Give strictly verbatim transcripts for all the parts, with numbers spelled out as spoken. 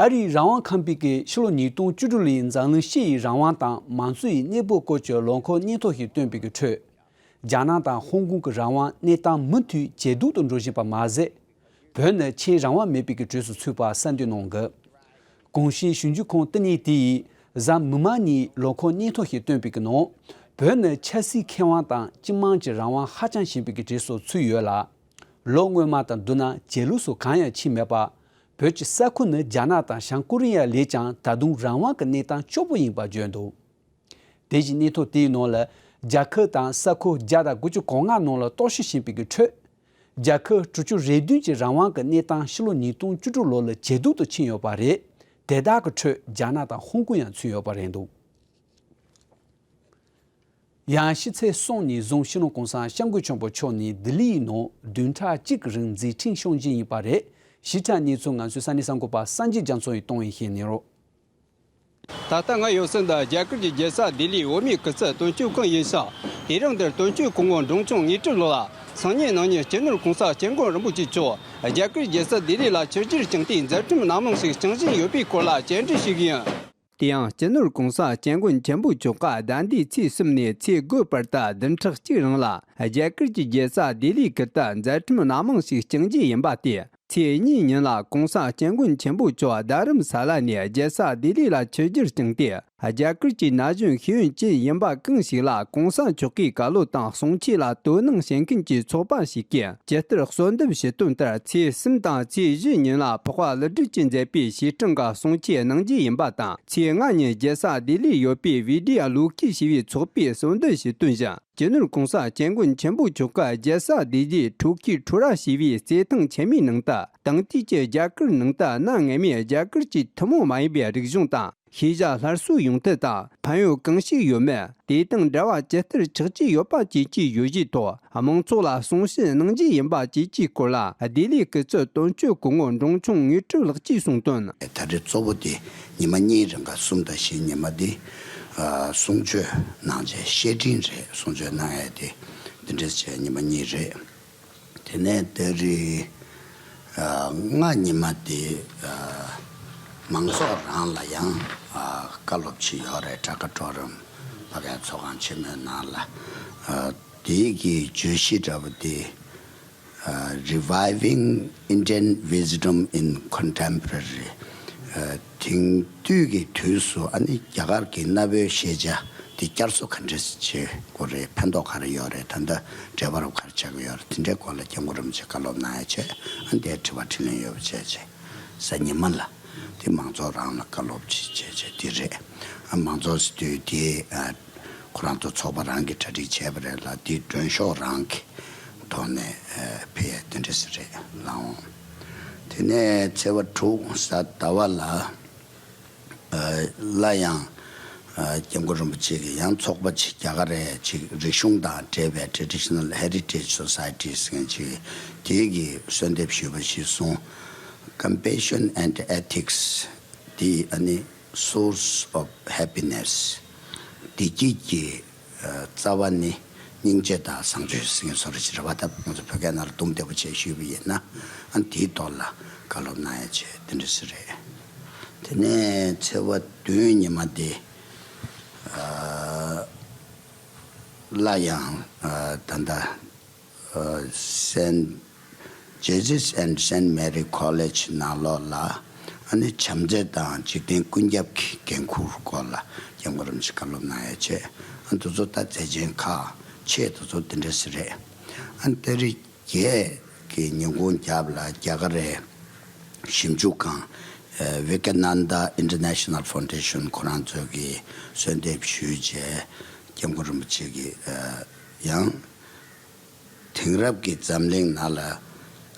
ཨ་རིའི་རང་དབང་ཁང་པའི་གི་ཕྱི་ལོ་ཉིས་སྟོང་བཅུ་དྲུག་ལོའི་འཛམ་གླིང་སྤྱི་ཡི་རང་དབང་དང་མང་གཙོ་ཡི་གནས་བབ་སྐོར་གྱི་ལོ་འཁོར་སྙན་ཐོ་ཞིག་བཏོན་པའི་གི་ཁྲོད། རྒྱ་ནག་དང་ཧོང་ཀོང་གི་རང་དབང་གནས་སྟངས་མུ་མཐུད་ཇེ་སྡུག་ཏུ་འགྲོ་བཞིན་པ་མ་ཟད། བོད་ནི་ཆེས་རང་དབང་མེད་པའི་གི་གྲས་སུ་ཚུད་པ་གསལ་འདོན་གནང་གི། གོང་ཞུས་ཞིབ་འཇུག་ཁང་བསྟི་གནས་དེ་ཡིས་གཟའ་མིག་དམར་ཉིན་ལོ་འཁོར་སྙན་ཐོ་ཞིག་བཏོན་པའི་གི་ནང་། བོད་ནི་ཆབ་སྲིད་ཁེ་དབང་དང་སྤྱི་དམངས་ཀྱི་རང་དབང་ཧ་ཅང་ཞན་པའི་གི་གྲས་སུ་ཚུད་ཡོད་ལ། ལོ་སྔོན་མ་དང་བསྡུར་ན་ཇེ་ལོགས་སུ་གང་ཡང་ཕྱིན་མེད་པ། བོད་ཀྱི་ས་ཁུལ་ནི་རྒྱ་ནག་དང་བྱང་ཀོ་རི་ཡ་ལས་ཀྱང་ད་དུང་རང་དབང་གི་གནས་སྟངས་སྐྱོ་པོ་ཡིན་པ་བརྗོད་འདུག་དེ་བཞིན་སྙན་ཐོ་དེའི་ནང་ལ། རྒྱལ་ཁབ་དང་ས་ཁུལ་བརྒྱ་དང་དགུ་བཅུ་གོ་ལྔ་ནང་ལ་རྟོག་ཞིབ་བྱས་པའི་གི་ཁྲོད། རྒྱལ་ཁབ་དྲུག་ཅུ་རེ་བདུན་གྱི་རང་དབང་གི་གནས་སྟངས་ཕྱི་ལོ་ཉིས་སྟོང་བཅུ་དྲུག་ལོ་ལ་ཇེ་སྡུག་ཏུ་ཕྱིན་ཡོད་པ་རེད། དེ་དག་གི་ཁྲོད་རྒྱ་ནག་དང་ཧོང་ཀོང་ཡང་ཚུད་ཡོད་པ་རེད་འདུག་ཡང་ཕྱི་ཚེས་གསུམ་ཉིན་བཟུང་སྤྱི་ནོར་གོང་ས་སྐྱབས་མགོན་ཆེན་པོ་མཆོག་ནས་ལྡི་ལིའི་ནང་བདུན་ཕྲག་གཅིག་གི་རིང་མཛད་འཕྲིན་བསྐྱངས་རྗེས་ཡིན་པ་རེད། ཞིབ་ཕྲ་གནས་ཚུལ་ང་ཚོའི་ས་གནས་གསར་འགོད་པ་སངས་རྒྱས་རྒྱ་མཚོ་ཡིས་གཏོང་བའི་བཤད་ནས་རོགས། ད་ལྟ་ང་ཡོད་སར་འདི་རྒྱ་གར་གྱི་རྒྱལ་ས་ལྡི་ལིའི་འོས་མིའི་སྐུ་ཚབ་དོན་གཅོད་ཁང་ཡིན་ཞིང་། དེ་རིང་འདིར་དོན་གཅོད་སྐུ་ངོ་འབྲོང་ཆུང་དངོས་གྲུབ་ལགས་ལ་སང་ཉིན་གནངས་ཉིན་སྤྱི་ནོར་གོང་ས་སྐྱབས་མགོན་རིན་པོ་ཆེ་མཆོག་རྒྱ་གར་རྒྱལ་ས་ལྡི་ལི་ལ་ཆིབས་བསྒྱུར་བསྐྱངས་ཏེ་མཛད་འཕྲིན་སྣ་མང་ཞིག་སྐྱོང་བཞིན་ཡོད་པའི་སྐོར་ལ་བཅར་འདྲི་ཞུ་གི་ཡིན། དེ་ཡང་སྤྱི་ནོར་གོང་ས་སྐྱབས་མགོན་ཆེན་པོ་མཆོག་གིས་ཟླ་འདིའི་ཚེས་གསུམ་ནས་ཚེས་དགུ་བར་དུ་བདུན་ཕྲག་གཅིག་རིང་ལ་རྒྱ་གར་གྱི་རྒྱལ་ས་ལྡི་ལིའི་ཁུལ་དུ་མཛད་འཕྲིན་སྣ་མང་ཞིག་སྐྱོང་རྒྱུ་ཡིན་པ་སྟེ། ཚེས་གཉིས་ཉིན་ལ་གོང་ས་སྐྱབས་མགོན་ཆེན་པོ་མཆོག་རྡ་རམ་ས་ལ་ནས་རྒྱལ་ས་ལྡི་ལི་ལ་ཆིབས་བསྒྱུར་བསྐྱངས་ཏེ། རྒྱ་གར་གྱི་ན་གཞོན་ཤེས་ཡོན་ཅན་ཡིན་པ་གང་ཞིག་ལ་གོང་ས་མཆོག་གི་བཀའ་སློབ་དང་གསུང་ཆོས་ལ་དོ་སྣང་བྱེད་མཁན་གྱི་ཚོགས་པ་ཞིག་གིས་ཇི་ལྟར་གསོལ་འདེབས་ཞུས་དོན་ལྟར། ཚེས་གསུམ་དང་ཚེས་བཞི་ཉིན་ལ་འཕགས་པ་ཀླུ་སྒྲུབ་ཀྱིས་མཛད་པའི་བྱེ་བྲག་གི་གསུང་ཆོས་གནང་རྒྱུ་ཡིན་པ་དང་། ཚེས་ལྔ་ཉིན་རྒྱལ་ས་ལྡི་ལིར་ཡོད་པའི་བི་ཌི་ཡ་ལོ་ཀི་ཞེས་པའི་ཚོགས་པས་གསོལ་འདེབས་ཞུས་དོན་བཞིན། སྤྱི་ནོར་གོང་ས་སྐྱབས་མགོན་ཆེན་པོ་མཆོག་གིས་རྒྱལ་ས་ལྡི་ལིའི་ཁྲུ་ཁི་ཁྲུ་ར་ཞེས་པའི་རྩེད་ཐང་ཆེན་མོའི་ནང་དུ། དེང་དུས་ཀྱི་རྒྱ་གར་ནང་དུ་གནའ་སྔ་མོའི་རྒྱ་གར་གྱི་ཐུན་མོང་མ་ཡིན་པའི་རིག་གཞུང་དང་། ཤེས་བྱ་སླར་གསོའི་ཡོང་ཐབས་དང་ཕན་ཡོན་གང་ཞིག་ཡོད་མེད། དེ་དང་འབྲེལ་བ་ཇི་ལྟར་ཆགས་ཀྱི་ཡོད་པ་བཅས་ཀྱི་བརྗོད་གཞིའི་ཐོག་དམངས་ཚོགས་ལ་གསུང་བཤད་གནང་རྒྱུ་ཡིན་པ་བཅས་ཀྱི་སྐོར་ལ། ལྡི་ལིའི་སྐུ་ཚབ་དོན་གཅོད་སྐུ་ངོ་འབྲོང་ཆུང་དངོས་གྲུབ་ལགས་ཀྱིས་གསུངས་དོན། ད་རེས་གཙོ་བོ་དེ་ཉི་མ་གཉིས་རིང་ག་གསུམ་དང་བཞི་ཉི་མ་དེ་གསུང་ཆོས་གནང་བྱས་བཤད་འཕྲིན་རེད། གསུང་ཆོས་གནང་ཡས་དེ་འདི་འདྲས་བྱས་ཉི་མ་གཉིས་རེད། དེ་ནས་ད་རེས་ཨ་ལྔ་ཉི་མ་དེ་ཨ་མང་ཚོགས་རང་ལ་ཡང་ཨ་བཀའ་སློབ་ཅིག་ཡོད་རེད། བྲག་དཀར་གྲོག་རམ་ཕ་གིའི་ཚོགས་ཁང་ཆེན་མོའི་ནང་ལ། ཨ་དེའི་གི་བརྗོད་གཞི་འདྲ་བོ་དེ་ཨ་Reviving Indian Wisdom in Contemporary། ཨ་དེང་དུས་ཀྱི་དུས་སུ་ཨ་ནི་རྒྱ་གར་གྱི་གནའ་བོའི་ཤེས་བྱ་དེ་བསྐྱར་གསོ་ག་འདྲས་བྱེད་དགོས་རེད། ཕན་ཐོགས་ག་རེ་ཡོད་རེད། ད་ལྟ་འབྲས་བུ་ག་རེ་ཆགས་ཀྱི་ཡོད་རེད། དེ་འདྲའི་སྐོར་ལ་སྐྱབས་མགོན་རིན་པོ་ཆེ་བཀའ་སློབ་གནང་ཡ་བྱས། ཨ་ནི་དེའི་དྲི་བ་དྲིས་ལན་ཡོད་པ་བྱས་བྱས་གཟའ་ཉི་མ་ལ་དེ་མང་ཚོགས་རང་ལ་བཀའ་སློབ་ཅིག་བྱས་བྱས་དེ་རེད། ཨ་མང་ཚོགས་ཟེར་དུས་དེ་ཨ་ཁོ་རང་ཚོ་ཚོགས་པ་རང་གིས་གྲ་སྒྲིག་བྱས་པ་རེད་ལ། དེ་མགྲོན་ཤོག་རང་གི་ཐོག་ནས་ཨ་ཕེབས་ཡ་དེ་འདྲ་ཞིག་རེད་ལགས་འོང་། དེ་ནས་ཚེས་པ་དྲུག་གཟའ་ཟླ་བ་ལ། ཨ་སླར་ཡང་ཨ་སྐྱབས་མགོན་རིན་པོ་ཆེ་གིས་ཡང་ཚོགས་པ་ཅིག་རྒྱ་གར་རེ་ཅིག་རིག་གཞུང་དང་འབྲེལ་བའི་Traditional Heritage Society ཟེར་མཁན་ཅིག་དེ་གིས་གསོལ་འདེབས་ཞུས་པ་ཞིག་སོང་། Compassion and Ethics། དེ་ཨ་ནི་Source of Happiness། བདེ་སྐྱིད་ཀྱི་ཨ་རྩ་བ་ནི་སྙིང་རྗེ་དང་བཟང་སྤྱོད་ཟེར་མཁན་བཟོ་འདྲ་ཅིག་རེད་པ། ད་ང་ཚོ་བོད་སྐད་ནང་ལ་དུམ་བདེ་པོ་བྱས་ཞུས་པ་ཡིན་ན། ཨ་ནི་དེའི་ཐོག་ལ་བཀའ་སློབ་གནང་ཡ་བྱས་དེ་འདྲ་ཞིག་རེད། དེ་ནས་ཚེས་པ་བདུན་ཉི་མ་དེ་ཨ་སླར་ཡང་ཨ་ད་ལྟ་ཨ་Saint Jesus and Saint Mary College ནང་ལོགས་ལ་ཨ་ནི་བྱམས་བརྩེ་དང་འཇིག་རྟེན་ཀུན་ཁྱབ་ཀྱི་འགན་འཁུར་སྐོར་ལ་སྐྱབས་མགོན་རིན་པོ་ཆེ་བཀའ་སློབ་གནང་ཡ་བྱས། ཨ་འདི་ཚོ་ད་མཛད་ཆེན་ཁག་ཆེ་དེ་ཚོ་དེ་འདྲ་ཞིག་རེད། ཨ་ནི་ད་རེས་བརྒྱད་ཀྱི་ཉིན་གུང་རྒྱབ་ལ་རྒྱ་གར་རེ་ཞིབ་འཇུག་ཁང་ཨ་Vivekananda International Foundation ཁོ་རང་ཚོ་གིས་གསོལ་འདེབས་ཞུས་བྱས་སྐྱབས་མགོན་རིན་པོ་ཆེ་གིས་ཨ་ཡང་དེང་རབས་ཀྱི་འཛམ་གླིང་ནང་ལ་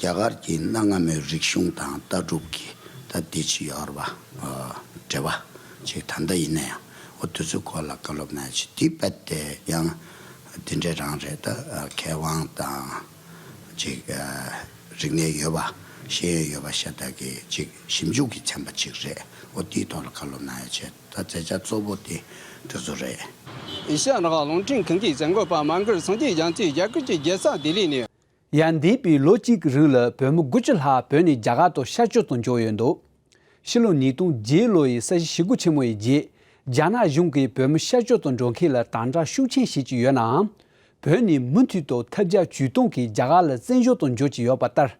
རྒྱ་གར་གྱི་གནའ་སྔ་མོའི་རིག་གཞུང་དང་ལྟ་གྲུབ་ཀྱི་ད་འདི་ཅི་ཡོད་རེད་པ། ཨ་འབྲེལ་བ་ཅིག་ད་ལྟ་ཡིན་ན་ཡང་འོ་དེ་ཚོའི་སྐོར་ལ་བཀའ་སློབ་གནང་ཡ་ཅིག་དེ་རྦད་དེ་ཡང་དེ་འདྲ་རང་རེད། ད་ཨ་མཁས་དབང་དང་ཅིག་ཨ་རིག་གནས་ཡོད་པ་ཤེས་ཡོན་ཡོད་པ་ཤ་སྟག་གི་ཅིག་ཞིབ་འཇུག་གི་ཚན་པ་ཅིག་རེད། འོ་དེའི་ཐོག་ལ་བཀའ་སློབ་གནང་ཡ་བྱས། ད་མཛད་བྱ་གཙོ་བོ་དེ་འདི་ཚོ་རེད། ཨེ་ཤ་ཡ་རང་དབང་རླུང་འཕྲིན་ཁང་གི་གསར་འགོད་པ་མ་གར་སངས་རྒྱས་རྒྱ་མཚོས་རྒྱ་གར་གྱི་རྒྱལ་ས་ལྡི་ལི་ནས། ཡང་འདས་པའི་ལོ་གཅིག་གི་རིང་ལ་བོད་མི་དགུ་བཅུ་ལྷག་བོད་ནས་རྒྱ་གར་དུ་ཤར་བསྐྱོད་དུ་འབྱོར་ཡོད་འདུག་ཕྱི་ལོ་ཉིས་སྟོང་བརྒྱད་ལོ་ཡི་ས་གཞི་ཞི་རྒོལ་ཆེན་མོ་ཡི་རྗེས། རྒྱ་ནག་གཞུང་གིས་བོད་མི་ཤར་བསྐྱོད་དུ་འགྲོ་མཁན་ལ་དམ་དྲག་ཤུགས་ཆེན་བྱེད་ཀྱི་ཡོད་ནའང་། བོད་ནས་མུ་མཐུད་དུ་ཐབས་བརྒྱ་ཇུས་སྟོང་གིས་རྒྱ་གར་ལ་བཙན་བྱོལ་དུ་འབྱོར་གྱི་ཡོད་པ་ལྟར།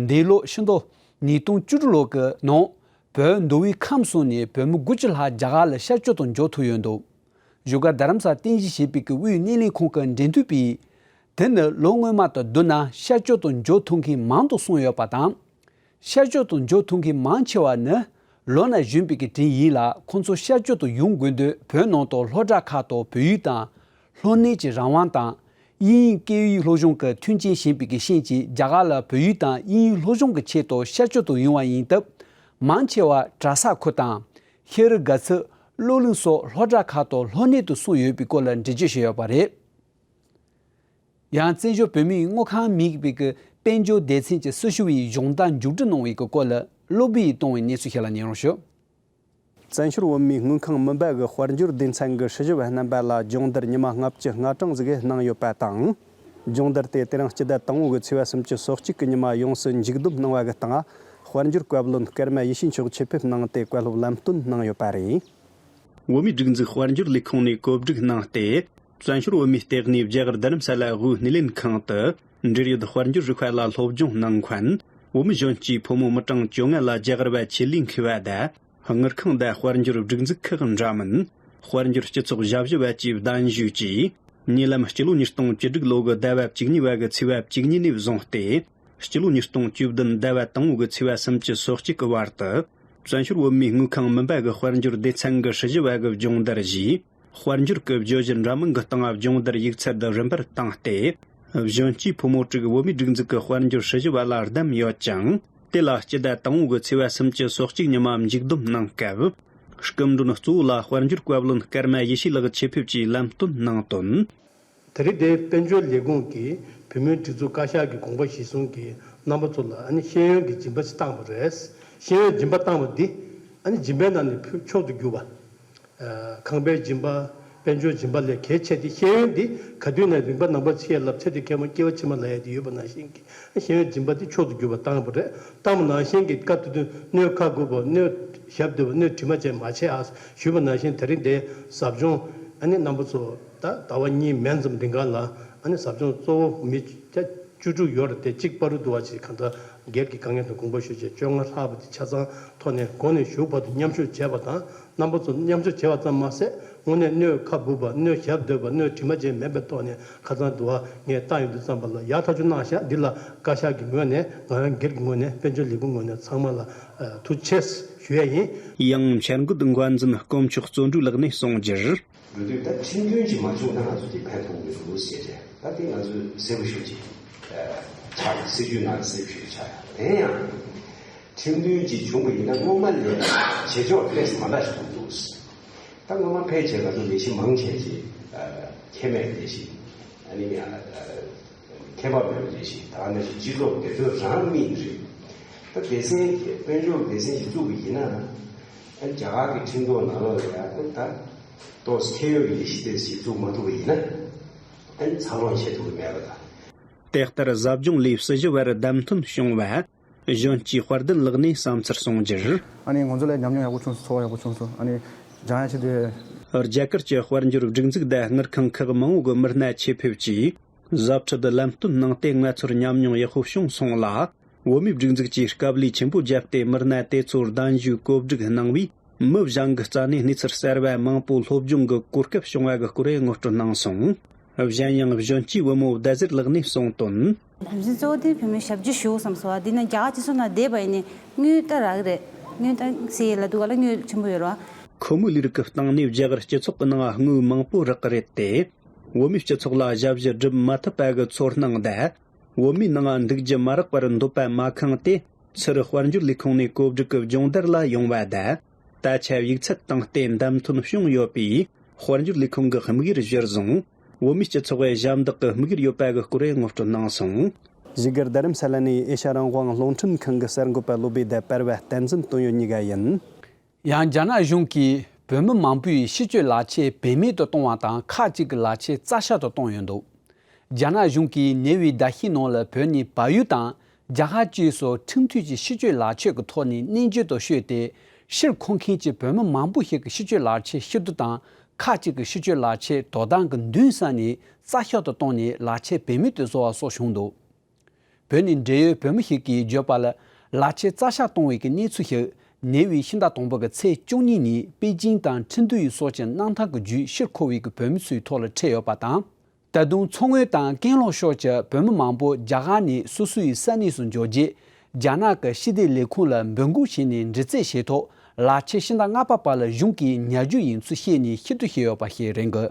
འདས་ལོ་ཕྱི་ཟླ་ཉིས་སྟོང་བཅུ་དྲུག་ལོ་གི་ནང་། བོད་མདོ་དབུས་ཁམས་གསུམ་ནས་བོད་མི་དགུ་བཅུ་ལྷག་རྒྱ་གར་ལ་ཤར་བསྐྱོད་དུ་འབྱོར་ཐུབ་ཡོད་འདུག་བཞུགས་སྒར་རྡ་རམ་ས་ལ་རྟེན་གཞི་བྱས་པའི་དབུས་སྣེ་ལེན་ཁང་གི་འབྲེལ་མཐུད་པས། དེ་ནི་ལོ་སྔོན་མ་དང་བསྡུར་ན་ཤར་བསྐྱོད་དུ་འབྱོར་ཐུབ་མཁན་མང་དུ་སོང་ཡོད་པ་དང་། ཤར་བསྐྱོད་དུ་འབྱོར་ཐུབ་མཁན་མང་ཆེ་བ་ནི་ལོ་ན་གཞོན་པའི་གྲས་ཡིན་ལ། ཁོང་ཚོ་ཤར་བསྐྱོད་དུ་ཡོང་དགོས་དུས་བོད་ནང་དུ་སློབ་གྲྭ་ཁག་ཏུ་བོད་ཡིག་དང་། སློབ་གཉེར་གྱི་རང་དབང་དང་། དབྱིན་ཡིག་སྐད་ཡིག་སློབ་སྦྱོང་གི་མཐུན་རྐྱེན་ཞན་པའི་རྐྱེན་གྱིས་རྒྱ་གར་ལ་བོད་ཡིག་དང་དབྱིན་ཡིག་སློབ་སྦྱོང་གི་ཆེད་དུ་ཤར་བསྐྱོད་དུ་ཡོང་བ་ཡིན་སྟབས། མང་ཆེ་བ་གྲྭ་ས་ཁུལ་དང་། ཤེས་རིག་དགའ་ཚལ། སློབ་གླིང་སོགས་སློབ་གྲྭ་ཁག་ཏུ་སློབ་གཉེར་དུ་སོང་ཡོད་པའི་སྐོར་ལ་འགྲེལ་བརྗོད་བྱས་ཡོད་པ་རེད། ཡང་བཙན་བྱོལ་བོད་མིའི་དངུལ་ཁང་མིན་པའི་གི་དཔལ་འབྱོར་སྡེ་ཚན་གྱི་སྲི་ཞུ་བའི་སྦྱོང་བརྡར་མཇུག་སྒྲིལ་གནང་བའི་གི་སྐོར་ལ་སློབ་བུས་གཏོང་བའི་གནས་ཚུལ་ཞིག་ལ་ཉན་རོགས་ཞུ། བཙན་བྱོལ་བོད་མིའི་དངུལ་ཁང་མིན་པ་གི་དཔལ་འབྱོར་སྡེ་ཚན་གྱི་སྲི་ཞུ་བ་རྣམ་པ་ལ་སྦྱོང་བརྡར་ཉི་མ་ལྔ་བཅུ་ལྔ་གྲངས་ཟིག་གནང་ཡོད་པ་དང་། སྦྱོང་བརྡར་དེ་དེ་རིང་སྤྱི་ཟླ་དང་པོ་གི་ཚེས་པ་སུམ་ཅུ་སོ་གཅིག་གི་ཉི་མ་ཡོངས་སུ་མཇུག་བསྡོམས་གནང་བ་གི་སྟེང་། དཔལ་འབྱོར་བཀའ་བློན་ཀརྨ་ཡེ་ཤེས་མཆོག་ཆེད་ཕེབས་གནང་སྟེ་བཀའ་སློབ་ལམ་སྟོན་གནང་ཡོད་པ་རེད། བོད་མིའི་སྒྲིག་འཛུགས་དཔལ་འབྱོར་ལས་ཁུངས་ནས་བཀོད་སྒྲིག་གནང་སྟེ། བཙན་བྱོལ་བོད་མིའི་ལྟེ་གནས་རྒྱ་གར་རྡ་རམ་ས་ལ་དབུས་སྣེ་ལེན་ཁང་དུ། འབྲེལ་ཡོད་དཔལ་འབྱོར་རིག་པ་ལ་སློབ་སྦྱོང་གནང་མཁན། བོད་མི་གཞོན་སྐྱེས་ཕོ་མོ་མི་གྲངས་བཅོ་ལྔ་ལ་རྒྱ་གར་བ་ཆེད་ལས་མཁས་པ་དང་། དངུལ་ཁང་དང་དཔལ་འབྱོར་སྒྲིག་འཛུགས་ཁག་འདྲ་མིན། དཔལ་འབྱོར་སྤྱི་ཚོགས་ཞབས་ཞུ་བ་བཅས་གདན་ཞུས་ཀྱིས། ཉེ་ལམ་སྤྱི་ལོ་ཉིས་སྟོང་བཅུ་དྲུག་ལོ་གི་ཟླ་བ་བཅུ་གཉིས་པ་གི་ཚེས་པ་བཅུ་གཉིས་ནས་བཟུང་སྟེ། སྤྱི་ལོ་ཉིས་སྟོང་བཅུ་བདུན་ཟླ་བ་དང་པོ་གི་ཚེས་པ་སུམ་ཅུ་སོ་གཅིག་གི་བར་དུ། བཙན་བྱོལ་བོད་མིའི་དངུལ་ཁང་མིན་པ་གི་དཔལ་འབྱོར་སྡེ་ཚན་གྱི་སྲི་ཞུ་བ་གི་སྦྱོང་བརྡར་བཞིའི་དཔལ་འབྱོར་གྱི་བརྗོད་གཞི་འདྲ་མིན་གྱི་སྟེང་སྦྱོང་བརྡར་ཡིག་ཚད་དུ་རིམ་པར་བཏང་སྟེ། གཞོན་སྐྱེས་ཕོ་མོ་དྲུག་བོད་མིའི་སྒྲིག་འཛུགས་ཀྱི་དཔལ་འབྱོར་སྲི་ཞུ་བ་ལ་བདམས་ཡོད་ཅིང་། དེ་ལ་སྤྱི་ཟླ་དང་པོ་གི་ཚེས་པ་སུམ་ཅུ་སོ་གཅིག་ཉི་མ་མཇུག་བསྡོམས་གནང་སྐབས། སྐུ་མགྲོན་གཙོ་བོ་ལ་དཔལ་འབྱོར་བཀའ་བློན་ཀརྨ་ཡེ་ཤེས་ལགས་ཆེད་ཕེབས་ཀྱིས་ལམ་སྟོན་གནང་དོན། དེ་རིང་འདིར་དཔལ་འབྱོར་ལས་ཁུངས་ཀྱིས་བོད་མིའི་སྒྲིག་འཛུགས་བཀའ་ཤག་གི་དགོངས་པ་གཞིར་བཟུང་གིས་རྣམ་པ་ཚོ་ལ་ཨ་ནི་ཤེས་ཡོན་གྱི་སྦྱིན་པ་ཞིག་བཏང་བ་རེད། ཤེས་ཡོན་སྦྱིན་པ་བཏང་བ་འདི་ཨ་ནི་སྦྱིན་པའི་ནང་ནས་ཕུད་མཆོག་ཏུ་གྱུར་པ། ཨ། ཁང་པའི་སྦྱིན་པ། དཔལ་འབྱོར་སྦྱིན་པ་ལས་གལ་ཆེ་སྟེ། ཤེས་ཡོན་འདི་ག་དུས་ནས་རིམ་པ་ནང་པ་ཆེ་ལབ་ཚེ་འདི་མཁན་མོ་སྐྱེ་བ་ཕྱི་མ་ལ་ཡ་དེ་ཡོད་པ་ནང་བཞིན་གྱི་ཤེས་ཡོན་སྦྱིན་པ་འདི་མཆོག་ཏུ་གྱུར་པ་བཏང་བ་རེད། བཏང་བ་ནང་བཞིན་གྱི་སྐབས་དེ་དུས་སྣོད་ཁ་སྒུག་པ། སྣོད་ཞབས་བརྟན་པ། སྣོད་དྲི་མ་ཅན་མ་བྱེད་ཨ་ཞུས་པ་ནང་བཞིན། དེ་རིང་འདིར་ཟབ་སྦྱོང་ཨ་ནི་རྣམ་པ་ཚོ་ད་ཟླ་བ་གཉིས་མན་ཙམ་རིང་ག་ལ་ཨ་ནི་ཟབ་སྦྱོང་གཙོ་བོ་མི་ཆ་བཅུ་དྲུག་ཡོད་རེད་དེ། གཅིག་བར་དུ་བ་ཅིག་གང་ལྟར་སྒེར་གྱི་དཀའ་ངལ་དང་དགོངས་པ་ཞུ་བྱས་བཅོ་ལྔ་ལྷག་པ་དེ་ཆ་ཚང་ཐོག་ནས་གོང་ནས་ཞུས་བར་དུ་མཉམ་ཞུགས་བྱས་པ་དང་། རྣམ་པ་ཚོ་མཉམ་ཞུགས་བྱས་པ་ཙམ་མ་ཟད། དངོས་གནས་སྣོད་ཁ་སྦུབ་པ། སྣོད་ཞབས་བརྟན་པ། སྣོད་དྲི་མ་ཅན་མེད་པའི་ཐོག་ནས་ཁ་སང་དུ་བ་ངས་བཏང་ཡོང་དུས་ཙམ་པ་ལ་ཡག་ཐག་ཆོད་གནང་ཤག་འདི་ལ་བཀའ་ཤག་གི་ངོས་ནས། ང་རང་སྒེར་གྱི་ངོས་ནས། དཔལ་འབྱོར་ལས་ཁུངས་ངོས་ནས་ཚང་མ་ལ་ཨ་ཐུགས་རྗེ་ཆེ་ཞུ་ཡ་ཡིན། ཡང་། འཆར་འགོད་འགོ་འཛིན་དཀོན་མཆོག་བརྩོན་འགྲུས་ལགས་ནས་གསུངས་རྒྱུར། འགྲོ་དུས་ད་ཁྲིམས་མཐུན་ཅིག་མ་བྱུང་ན་ང་ཚོ་དེ་ཕན་ཐོགས་མི་འདུག་ཟེར་ཏེ། ད་དེ་ང་ཚོས་གསལ་པོ་ཞུ་ཅིག་ཆགས་ཡོད། སྲིད་ཇུས་ནང་གསལ་པོ་ཞུ་ཆགས་ཡོད། དེ་ཡང་ཁྲིམས་མཐུན་ཅིག་བྱུང་བ་ཡིན་ན་སྔོན་མ་ལས་བྱེད་ཕྱོགས་ལས་མ་འདྲ་ཞིག་འདུག་ད་སྔོན་མ་ཕལ་ཆེར་ང་ཚོ་ལས་གཞི་མང་ཆེ་ཅིག་ཁེ་མེད་ལས་གཞི། ཨ་ནི་ཡང་ཁེ་བབ་མེད་པའི་ལས་གཞི། ད་ནང་བཞིན་སྤྱི་ཚོགས་སྡེ་ཚན་རང་མིན་རེད། ད་སྡེ་ཚན་དེ་དཔལ་འབྱོར་སྡེ་ཚན་ཞིག་བཙུགས་པ་ཡིན་ན། ཨ་ནི་རྒྱ་གར་གྱི་ཁྲིམས་ཐོག་ནང་ལོགས་ལ་ཡང་ད་ཏོག་ཙམ་ཁེ་ཡོད་ཀྱི་ལས་གཞི་དེ་ཞིག་བཙུགས་མ་ཐུབ་པ་ཡིན་ན། ཨ་ནི་འཚར་ལོངས་བྱེད་ཐུབ་ཀྱི་མེད་པ་དང་། དེ་ལྟར་ཟབ་སྦྱོང་ལས་སྲི་ཞུ་བར་བདམས་ཐོན་བྱུང་བ་གཞོན་སྐྱེས་དཔལ་ལྡན་ལགས་ནས་བསམ་ཚུལ་གསུངས་རྒྱུར། ཨ་ནི་ང་ཚོ་ལ་ཉམས་མྱོང་ཡག་པོ་བྱུང་སོང་། ཚོར་བ་ཡག་པོ་བྱུང་སོང་། ཨ་ནི་སྦྱང་ཡ་ཆེད་དུ། རྒྱ་གར་གྱི་དཔལ་འབྱོར་སྒྲིག་འཛུགས་དང་དངུལ་ཁང་ཁག་མང་བོ་གི་མི་སྣ་ཆེད་ཕེབས་ཀྱིས་གཟབ་ཁྲིད་ལམ་སྟོན་གནང་སྟེ། ང་ཚོར་ཉམས་མྱོང་ཡག་པོ་བྱུང་སོང་ལ། བོད་མིའི་སྒྲིག་འཛུགས་ཀྱིས་དཀའ་ལས་ཆེན་པོ་བརྒྱབ་སྟེ། མི་སྣ་དེ་ཚོར་གདན་ཞུའི་བཀོད་སྒྲིག་གནང་བས། མི་གཞན་གྱི་རྩ་ནས་གནས་ཚུལ་གསར་བ་མང་པོ་སློབ་སྦྱོང་གི་གོ་སྐབས་བྱུང་བ་གི་སྐོར་ངོ་སྤྲོད་གནང་སོང་། གཞན་ཡང་། གཞོན་སྐྱེས་བུ་མོ་ཟླ་ཟེར་ལགས་ནས་གསུངས་དོན། དམ་འཛིན་གཙོ་བོ་དེ་བོད་མི་ཞབས་ཕྱི་ཞུ་བསམ་སོང་བ། འདི་ན་རྒྱ་གར་སྤྱི་ཚོགས་ནང་བསྡད་པ་ཡིན་ནའི་དངུལ་ད་རག་གི་རེད། དངུལ་ད་ཟེར་ལ་འདུག་ག་ལ་དངུལ་ཆེན་པོ་ཡོད་རེད་བ། ཁོ་མོའི་ལས་རིགས་ཀྱི་སྟེང་ནས་རྒྱ་གར་སྤྱི་ཚོགས་ཀྱི་ནང་དངུལ་མང་པོ་རག་གི་རེད་དེ། བོད་མིའི་སྤྱི་ཚོགས་ལ་ཞབས་ཕྱི་སྒྲུབ་མ་ཐུབ་པ་གི་ཚོར་སྣང་དང་། བོད་མིའི་ནང་འདུག་རྒྱུ་མ་རག་པར་འདོད་པ་མ་ཁེངས་ཏེ། ཚུར་དཔལ་འབྱོར་ལས་ཁུངས་ནས་བཀོད་སྒྲིག་གི་སྦྱོང་བརྡར་ལ་ཡོང་བ་དང་། ད་ཆ་ཡིག་ཚད་བཏང་སྟེ་བདམས་ཐོན་བྱུང་ཡོད་པས། དཔལ་འབྱོར་ལས་ཁུངས་ཀྱི་དམིགས་ཡུལ་གཞིར་བཟུང་། བོད་མིའི་སྤྱི་ཚོགས་ཀྱི་ཞབས་འདེགས་ཀྱི་དམིགས་ཡུལ་ཡོད་པ་གི་སྐོར་ངོ་སྤྲོད་གནང་སོང་། བཞུགས་སྒར་རྡ་རམ་ས་ལ་ནས་ཨེ་ཤ་རང་དབང་རླུང་འཕྲིན་ཁང་གི་གསར་འགོད་པ་བློ་བྷེ་དང་པར་བ་བསྟན་འཛིན་དོན་ཡོད་གཉིས་ཀ་ཡིན། ཡང་རྒྱ་ནག་གཞུང་གིས་བོད་མི་མང་པོའི་ཕྱི་སྐྱོད་ལག་ཁྱེར་བེད་མེད་དུ་གཏོང་བ་དང་། ཁག་ཅིག་གི་ལག་ཁྱེར་རྩ་བཤལ་དུ་བཏང་ཡོད་འདུག་རྒྱ་ནག་གཞུང་གིས་ཉེ་བའི་ཟླ་ཤས་ནང་ལ་བོད་ནས་བལ་ཡུལ་དང་ རྒྱ་གར་བཅས་སུ་ཁྲིམས་མཐུན་གྱི་སྤྱི་སྤྱོད་ལག་ཆས་ཀྱི་ཐོག་ནས་གནས་མཇལ་དུ་བསྐྱོད་དེ། ཕྱིར་འཁོར་མཁན་གྱི་བོད་མི་མང་པོ་ཞིག་གི་སྤྱི་སྤྱོད་ལག་ཆས་ཕྱིར་བསྡུ་དང་། ཁག་ཅིག་གི་སྤྱི་སྤྱོད་ལག་ཆས་དོ་དམ་གྱི་མདུན་ས་ནས་རྩ་བཤལ་དུ་བཏང་ནས་ལག་ཆས་བེད་མེད་དུ་བཟོ་བ་སོགས་བྱུང་འདུག་བོད་ནས་འབྲེལ་ཡོད་བོད་མི་ཞིག་གིས་བརྗོད་པ་ལ། ལག་ཆས་རྩ་བཤལ་གཏོང་བའི་གི་གནས་ཚུལ་ཞིག་ཉེ་བའི་ཕྱི་ཟླ་དང་པོ་གི་ཚེས་བཅུ་གཉིས་ཉིན་པེ་ཅིང་དང་ཁྲིན་ཏུའུ་སོགས་ཀྱི་གནམ་ཐང་གི་བརྒྱུད་ཕྱིར་འཁོར་བའི་གི་བོད་མི་ཚོའི་ཐོག་ལ་འཕྲད་ཡོད་པ་དང་། ད་དུང་མཚོ་སྔོན་དང་ཀན་ལྷོ་ཕྱོགས་ཀྱི་བོད་མི་མང་པོ་རྒྱ་གར་ནས་སོ་སོ་ཡི་ས་གནས་སུ་འབྱོར་རྗེས། རྒྱ་ནག་གི་ཕྱི་སྡོད་ལས་ཁུངས་ལ་འབོད་འགུག་བྱས་ནས་འདྲི་རྩད་བྱས་ཐོག་ལག་ཆས་ཕྱི་ཟླ་ལྔ་པ་བར་ལ་གཞུང་གིས་ཉར་རྒྱུ་ཡིན་ཚུལ་བཤད་ནས་ཕྱིར་བསྡུ་བྱས་ཡོད་པ་ཞིག་རེད་འདུག་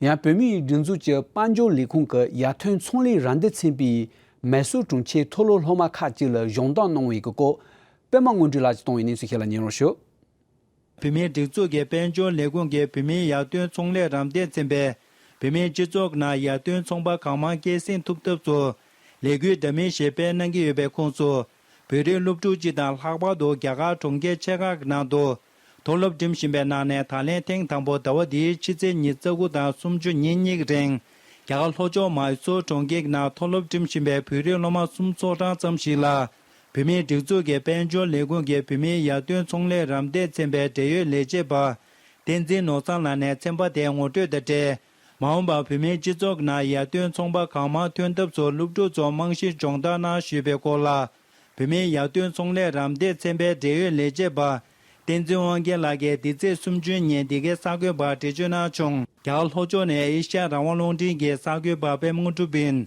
ཡང་བོད་མིའི་སྒྲིག་འཛུགས་ཀྱི་དཔལ་འབྱོར་ལས་ཁུངས་ཀྱི་ཡར་ཐོན་ཚོང་ལས་རམ་འདེགས་ཚན་པས་མེ་སོར་གྲོང་ཁྱེར་མཐོ་སློབ་སློབ་མ་ཁག་ཅིག་ལ་སྦྱོང་བརྡར་གནང་བའི་སྐོར་པད་མ་དངོས་གྲུབ་ལགས་ཀྱིས་གཏོང་བའི་གནས་ཚུལ་ཞིག་ལ་ཉན་རོགས་ཞུ། བོད་མིའི་སྒྲིག་འཛུགས་ཀྱི་དཔལ་འབྱོར་ལས་ཁུངས་ཀྱིས་བོད་མིའི་ཡར་ཐོན་ཚོང་ལས་རམ་འདེགས་ཚན་པས་བོད་མིའི་སྤྱི་ཚོགས་ནང་ཡར་ཐོན་ཚོང་པ་གང་མང་སྐྱེད་སྲིང་ཐུབ་ཐབས་སུ་ལས་འགུལ་འདྲ་མིན་ཞིག་སྤེལ་གནང་གི་ཡོད་པའི་ཁོངས་སུ། བོད་རིགས་སློབ་ཕྲུག་སྤྱི་དང་ལྷག་པར་དུ་རྒྱ་གར་གྲོང་ཁྱེར་ཆེ་ཁག་གི་ནང་དུ་མཐོ་སློབ་འགྲིམ་བཞིན་པའི་ནང་ནས་ད་ལན་ཐེངས་དང་པོ་ཟླ་བ་འདིའི་ཕྱི་ཚེས་ཉི་ཤུ་རྩ་དགུ་དང་སུམ་ཅུ་ཉིན་གཉིས་ཀྱི་རིང་རྒྱ་གར་ལྷོ་ཕྱོགས་མཱི་སོར་གྲོང་ཁྱེར་གྱི་ནང་མཐོ་སློབ་འགྲིམ་བཞིན་པའི་བོད་རིགས་སློབ་མ་སུམ་ཅུ་སོ་གྲངས་ཙམ་ཞིག་ལ། བོད་མིའི་སྒྲིག་འཛུགས་ཀྱི་དཔལ་འབྱོར་ལས་ཁུངས་ཀྱི་བོད་མིའི་ཡར་ཐོན་ཚོང་ལས་རམ་འདེགས་ཚན་པའི་འབྲེལ་ཡོད་ལས་བྱེད་པ་བསྟན་འཛིན་ནོར་བཟང་ལགས་ནས་ཚན་པ་དེའི་ངོ་སྤྲོད་དང་འབྲེལ། མ་འོངས་པར་བོད་མིའི་སྤྱི་ཚོགས་ནང་ཡར་ཐོན་ཚོང་པ་གང་མང་ཐོན་ཐབས་སུ་སློབ་ཕྲུག་ཚོར་རྨང་གཞི་སྦྱོང་བརྡར་གནང་ཞུས་པའི་སྐོར་ལ། བོད་མིའི་ཡར་ཐོན་ཚོང་ལས་རམ་འདེགས་ཚན་པའི་འབྲེལ་ཡོད་ལས་བྱེད་པ་བསྟན་འཛིན་དབང་རྒྱལ་ལགས་ཀྱིས་འདི་ཚེས་སུམ་ཅུ་ཉིན་འདི་གའི་གསར་འགོད་པར་འགྲེལ་བརྗོད་གནང་བྱུང་། རྒྱ་གར་ལྷོ་ཕྱོགས་ནས་ཨེ་ཤ་ཡ་རང་དབང་རླུང་འཕྲིན་གྱི་གསར་འགོད་པ་པད་མ་དངོས་གྲུབ་ཡིན།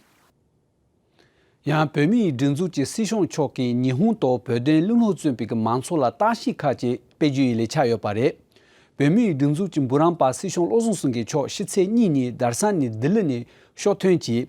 ཡང་བོད་མིའི་སྒྲིག་འཛུགས་ཀྱི་སྲིད་སྐྱོང་མཆོག་གིས་ཉི་ཧོང་དུ་བོད་དོན་བློས་བསླངས་བརྩོན་པའི་མང་ཚོགས་ལ་བརྟག་ཞིབ་ཁག་ཅིག་སྤེལ་རྒྱུ་ཡི་ལས་འཆར་ཡོད་པ་རེད། བོད་མིའི་སྒྲིག་འཛུགས་ཀྱི་འབུམ་རམས་པ་སྲིད་སྐྱོང་བློ་བཟང་སེང་གེ་མཆོག་ཕྱི་ཚེས་གཉིས་ཉིན་རྡ་ས་ནས་ལྡི་ལི་ནས་ཕྱོགས་ཐོན་གྱིས།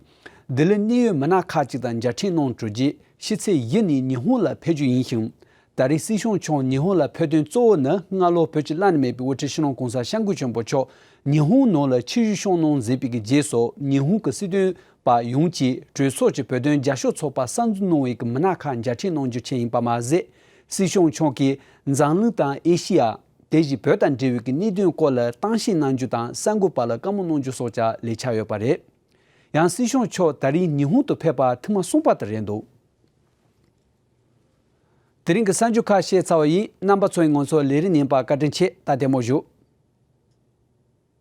ལྡི་ལི་གནད་ཡོད་མི་སྣ་ཁག་ཅིག་དང་མཇལ་འཕྲད་གནང་གྲུབ་རྗེས་ཕྱི་ཚེས་བཞི་ཉིན་ཉི་ཧོང་ལ་ཕེབས་རྒྱུ་ཡིན་ཞིང་། ད་རེས་སྲིད་སྐྱོང་མཆོག་ཉི་ཧོང་ལ་ཕེབས་དོན་གཙོ་བོ་ནི་སྔ་ལོ་བོད་ཀྱི་བླ་ན་མེད་པའི་དབུ་ཁྲིད་སྤྱི་ནོར་༸གོང་ས་༸སྐྱབས་མགོན་ཆེན་པོ་མཆོག་ཉི་ཧོང་ནང་ལ་ཆིབས་བསྒྱུར་གནང་མཛད་པའི་རྗེས་སུ་ཉི་ཧོང་གི་སྲིད་དོན་པ་ཡོངས་ཀྱིས་གྲོས་ཚོགས་ཀྱི་བོད་དོན་རྒྱབ་སྐྱོར་ཚོགས་པ་གསར་འཛུགས་གནང་བའི་མི་སྣ་ཁག་མཇལ་འཕྲད་གནང་རྒྱུ་བཅས་ཡིན་པ་མ་ཟད། སྲིད་སྐྱོང་མཆོག་གིས་འཛམ་གླིང་དང་ཨེ་ཤི་ཡ། དེ་བཞིན་བོད་དང་འབྲེལ་བའི་གནད་དོན་སྐོར་ལ་གཏམ་བཤད་གནང་རྒྱུ་དང་གསར་འགོད་པ་ལ་བཀའ་མོལ་གནང་རྒྱུ་སོགས་ཀྱི་ལས་འཆར་ཡོད་པ་རེད། ཡང་སྲིད་སྐྱོང་མཆོག་ད་རེས་ཉི་ཧོང་དུ་ཕེབས་པ་ཐེངས་མ་གསུམ་པ་དེ་རེད་འདུག་དེ་རིང་གི་གསར་འགྱུར་ཁག་བཤད་ཚར་བ་ཡིན། རྣམ་པ་ཚོས་ང་ཚོ་ལས་རིམ་ཉན་པར་བཀའ་དྲིན་ཆེ། ད་བདེ་མོ་བཞུགས།